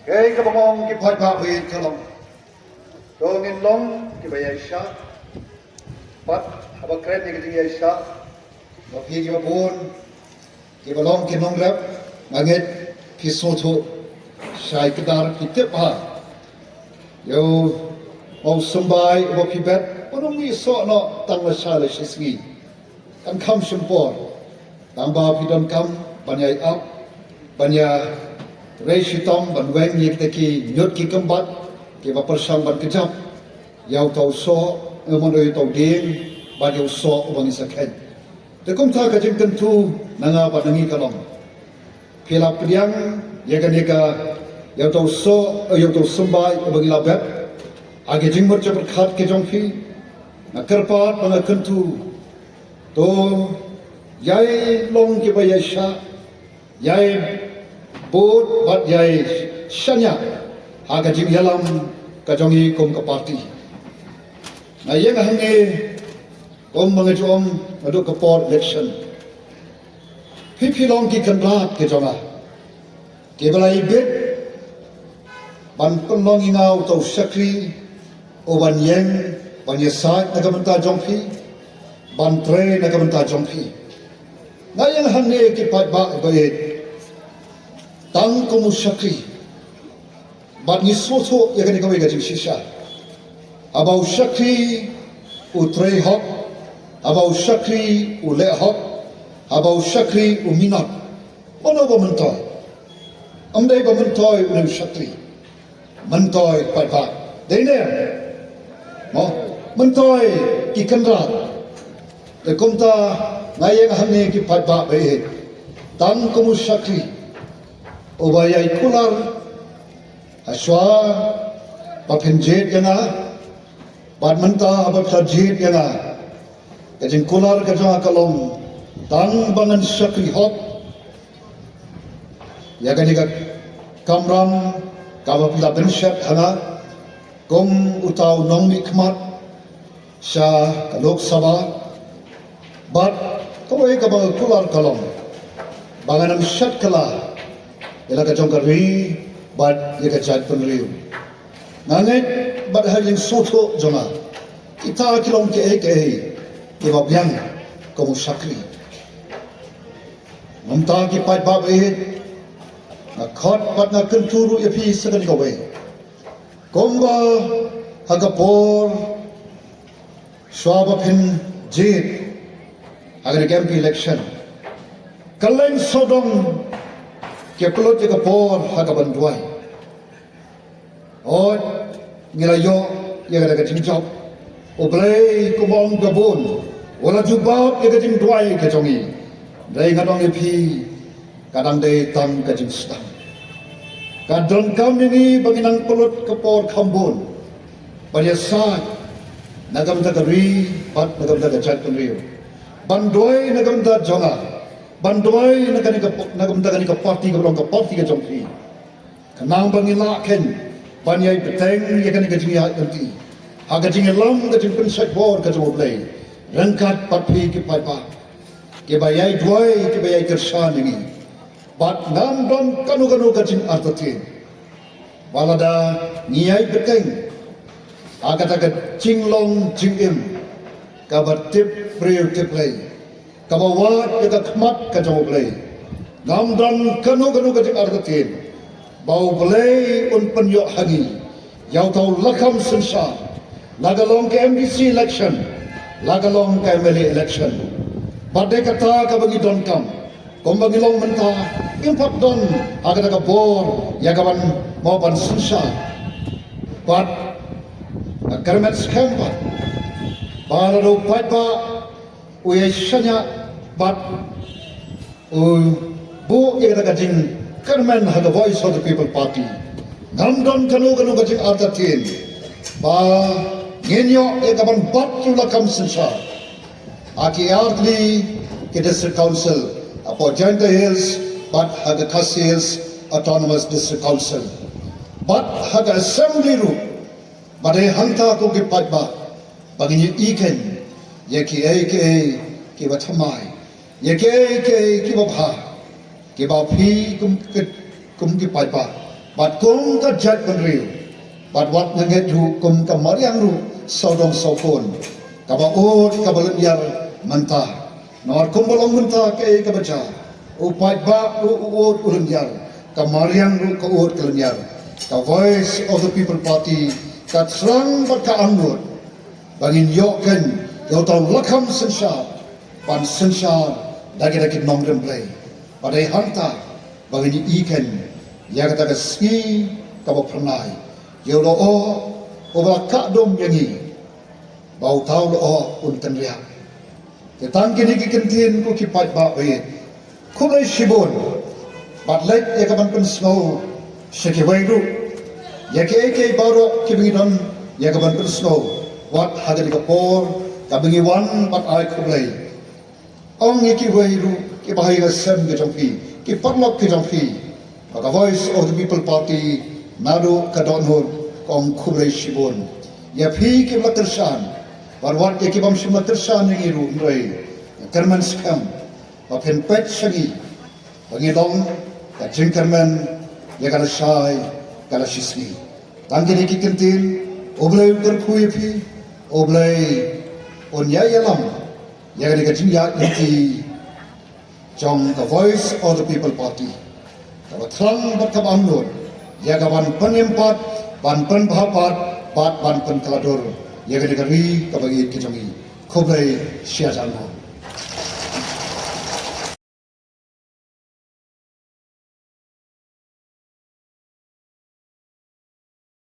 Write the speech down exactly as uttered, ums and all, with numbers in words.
Kaei kaba nga ong ki paidbah ba ïeit ka long, to ngin long kiba ïaishah. Bad haba kren ïa ka jingïaishah, ba phi kiba bun kiba long ki nongrep, nga ngeit phi sngewthuh shai kdar phi tip ha ïa u symbai uba phi bet, un ym ïohsngew noh tang la shai la shisngi. Kan kham shim por tang ba phi donkam ban ïai ap, ban ïa rei shitom, ban weng ïa kita ki ñiut ki kynbat kiba pyrshang ban kjap ïa uta u soh, eh, mano ïa uta u dieng bad ïa u soh uba ngi sa kheiñ. Te kumta ka jingkyntu na nga bad na ngi ka long, phi la pdiang ïa kane ka, ïa uta u soh, ïa uta u symbai uba ngi la bet ha ki jingmut jingpyrkhat ki jong phi. Nga kyrpad bad nga kyntu, to ïai long kiba ïaishah, ïai bud bad ïai shaniah ha ka jingïalam ka jong ngi kum ka party. Nga ïeng hangne kum ba nga ju ong naduh ka por election. Phi phi long ki kynrad ki jong nga kiba la ibit ban pynlong ïa nga uta u shakri uban ïeng ban ïasaid na ka bynta jong phi, ban trei na ka bynta jong phi. Nga ïeng hangne ki paidbah ba ïeit tang kum u shakri, bad ngi sngewthuh ïa kane kawei ka jingshisha. Haba u shakri u trei hok, haba u shakri u leh hok, haba u shakri u minot, mano ba myntoi? Ym dei ba myntoi une u shakri, myntoi paidbah. Dei ne? Mo, myntoi ki kynrad. Te kumta nga ïeng hangne ki paidbah ba ïeit tang kum u shakri uba ïai kular ha shuwa ba phin jied ïa nga, bad mynta haba phi la jied ïa nga, ka jingkular ka jong nga ka long tang ba ngan shakri hok ïa kane ka kamram kaba phi la pynshet ha nga kum uta u nongmihkhmat sha ka Lok Sabha. Bad kawei kaba nga kular ka long ba ngan ym shet kylla ïa la ka jong ka ri bad ïa ka jaitbynriew. Nga ngeit bad ha ka jingsngewthuh jong nga, kita ki long kiei kiei kiba biang kum u shakri. Mynta ki paidbah ba ïeit, nga khot bad nga kyntu ruh ïa phi sa kane kawei. Kumba ha ka por shuwa ba phin jied ha kane ka M P election, kylleng sawdong ki pynlut ïa ka por ha kaban duwai. Hooid, ngi la ïoh ïa kata ka jingjop. U Blei kumba ong ba bun u la jubab ïa ka jingduwai ka jong ngi. Hynrei ngan ong ïa phi, ka dang dei tang ka jingsdang. Ka donkam ïa ngi ba ngin nang pynlut ka por kham bun ban ïasaid na ka bynta ka ri bad na ka bynta ka jaitbynriew, ban duwai na ka bynta jong nga, ban duwai na kane ka, na ka bynta kane ka party kaba long ka party ka jong phi. Khnang ba ngin lah keiñ ban ïai bteng ïa kane ka jingïaid lynti ha ka jingïalam ka jingpynshait bor ka jong U Blei ryngkat bad phi ki paidbah kiba ïai duwai, kiba ïai kyrshan ïa ngi. Bad ngam don kano kano ka jingartatien ba lada ngi ïai bteng ha kata ka jinglong jingim kaba tip briew tip Blei, kaba wad ïa ka khmat ka jong U Blei, ngam don kano kano ka jingartatien ba U Blei un pynïoh ha ngi ïa uta u lakam synshar, la ka long ka M D C election, la ka long ka M L A election. Bad dei kata kaba ngi donkam, kumba ngi long mynta, ngim pat don ha kata ka bor ïa kaban mo ban synshar. Bad nga kyrmen skhem pat ba lada u paidbah u ïai shaniah bad u buh ïa kata ka jingkyrmen ha ka Voice of the People Party, ngam don kano kano ka jingartatien ba ngin ïoh ïa kaban bat ïa u lakam synshar ha ki artylli ki District Council, hapoh Jaintia Hills bad ha ka Khasi Hills Autonomous District Council bad ha ka Assembly ruh. Ba dei hangta ko ki paidbah ba ngin ïohi keiñ ïa kiei kiei kiba thymmai, ïa kiei kiei kiba bha kiba phi kum ki, kum ki paidbah Bad kum ka jaitbynriew, bad wat nga ngeit ruh kum ka mariang ruh sawdong sawkun, kaba ud kaba lynñiar mynta. Namar kumba long mynta kaei kaba jia, u paidbah ruh u ud u lynñiar, ka mariang ruh ka ud ka lynñiar. Ka Voice of the People Party ka thrang bad ka angnud ba ngin ïoh keiñ ïa uta u lakham synshar, ban synshar da kita ki nongrim Blei. Bad dei hangta ba ngin ïohi keiñ ïa kata ka sngi kaba phyrnai, ïa u lyoh uba la kah dum ïa ngi, ba uta u lyoh un kynriah. Te tang kine ki kyntien, ko ki paidbah, khublei shibun. Bad leit ïa ka ban pynsngew sha kiwei ruh ïa kiei kiei baroh kiba ngi don ïa ka ban pynsngew, wat ha kane ka por kaba ngi wan ban ai khublei. Ong ïa kiwei ruh kiba ha ïing ha sem ki jong phi, ki paralok ki jong phi, ba ka Voice of the People Party naduh ka dohnud ka ong khublei shibun ïa phi kiba la kyrshan. Bad wat ïa ki bym shym la kyrshan ïa ngi ruh, hynrei nga kyrmen skhem ba phin peit sha ngi ba ngi long ka jingkyrmen ïa ka lashai ka lashisngi. Tang kine ki kyntien, U Blei un kyrkhu ïa phi, U Blei un ïalam ïa kane ka jingïaid lynti jong ka Voice of the People Party, kaba thrang bad kaba angnud ïa ka ban pynim pat, ban pynbha pat, bad ban pynkylla dur ïa kane ka ri kaba ïeit ka jong ngi. Khublei shihajar nguh.